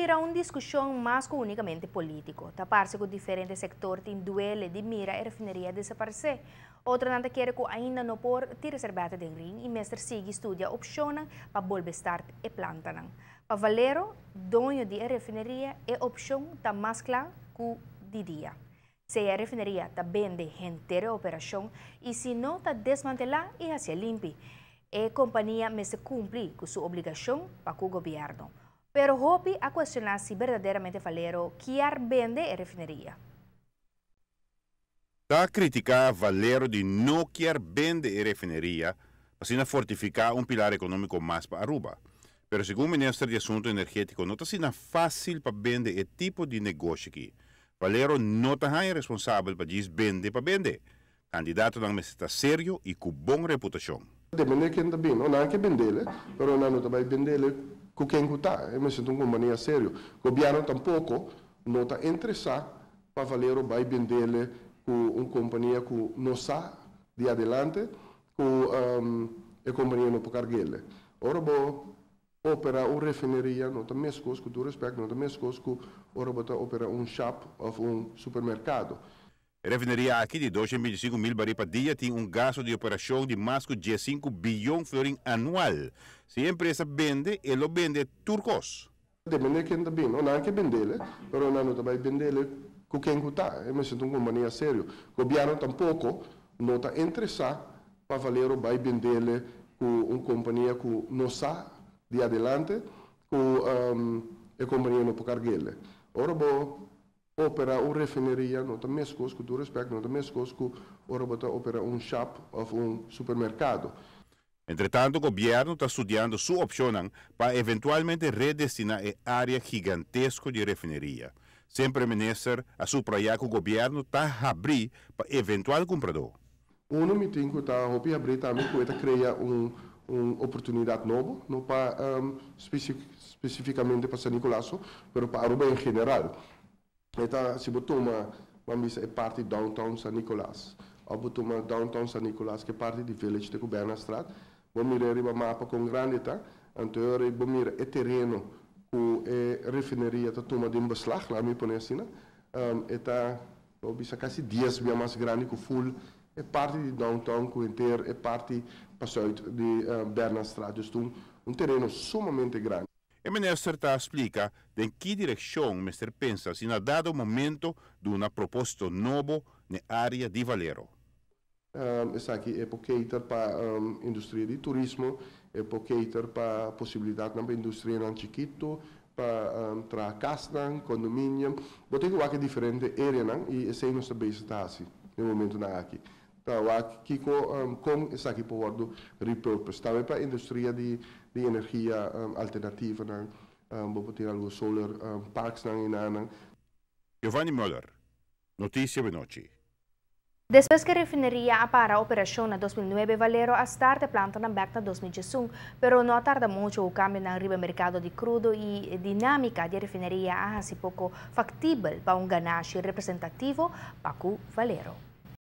bira un discusion mas cu unicamente politico. Ta parce cu diferente sector tin duele di mira e refineria desaparece. Otronan ta kere cu ainda no por tira serbete den ring y mester sigui studia opcionnan pa bolbe start e plantanan. Pa Valero, doño di e refineria, e opcion ta mas cla cu di dia. Sea e refineria ta bende henter e operacion y si no ta desmantela y haci limpi. E compania mester cumpli cu su obligacion pa cu gobierno. Pero hopi a cuestiona si berdaderamente Valero kier bende e refineria. Ta critica Valero di no kier bende e refineria, asina fortifica un pilar economico mas pa Aruba. Pero segun minister di Asunto Energetico, no ta asina facil pa bende e tipo di negoshi aki. Valero no ta responsabel pa djis bende pa bende. Candidatonan mester ta serio y cu bon reputacion. Depende ken ta bin, no nan ke bend'é, pero nan no ta bay bend'é cu ken cu ta. E mester un compania serio. Gobierno tampoco no ta interesa pa Valero bay bend'é cu un compania cu no sa di adelante cu e compania no por carg'é. Ora bo opera un refineria, no ta mescos, cu tur respet, no ta mescos cu ora bo ta opera un shop of un supermercado. E refineria aki di 225 mil baril pa dia tin un gasto di operacion di mas cu 5 biyon florin anual. Si e empresa bende, e lo bende tur cos. Depende ken ta bin, no nan ke bend'é, pero nan no ta bay bend'é cu ken cu ta. E mester un compania serio. Gobierno tampoco no ta interesa pa Valero bay bend'é cu un compania cu no sa di adelante cu e compania no por carg'é. Ora bo opera un refineria, no ta mescos, cu tur respet, no ta mescos cu ora bo ta opera un shop of un supermercado. Entre tanto, gobierno ta studiando su opcion pa eventualmente redestina e area gigantesco di refineria. Semper minister a subraya cu gobierno ta habri pa eventual cumprador. Uno mi tin cu ta hopi habri tambe cu ta crea un oportunidad nobo, no pa specificamente pa San Nicolas, pero pa Aruba en general. Eta si bo tuma, ban bisa, e parti downtown San Nicolas, of bo tuma downtown San Nicolas, cu e parti di Village te cu Bernardstraat, bo mira riba mapa con grandi ta, anto bo mira e tereno cu e refineria ta tuma den beslag, laga mi pone asina, e ta, bo bisa, casi 10 biaha mas grandi cu full e parti di downtown cu henter e parti pazuid di Bernardstraat. Dus un tereno sumamente grandi. E minister ta splica den ki direccion mester pensa si na dado momento di un proposito nobo na area di Valero. Esaki e por cater pa industria di turismo, e por cater pa posibilidad pa industria chikito, pa traha cas, condominio. Bo tin cu diferente area y esey nos ta bezig ta asina na e momento aki. Ta kico con esaki por wordo repurpose. Tambe pa industria di energia alternativo, bo por tin algo solar parks nan y nan. Giovanni Muller, Noticia di Anochi. Despues cu e refineria a para operacion na 2009, Valero a start e planta bek na 2011, pero no a tarda mucho e cambio na riba mercado di crudo y dinamica di refineria a haci poco factibel pa un ganashi representativo pa Valero.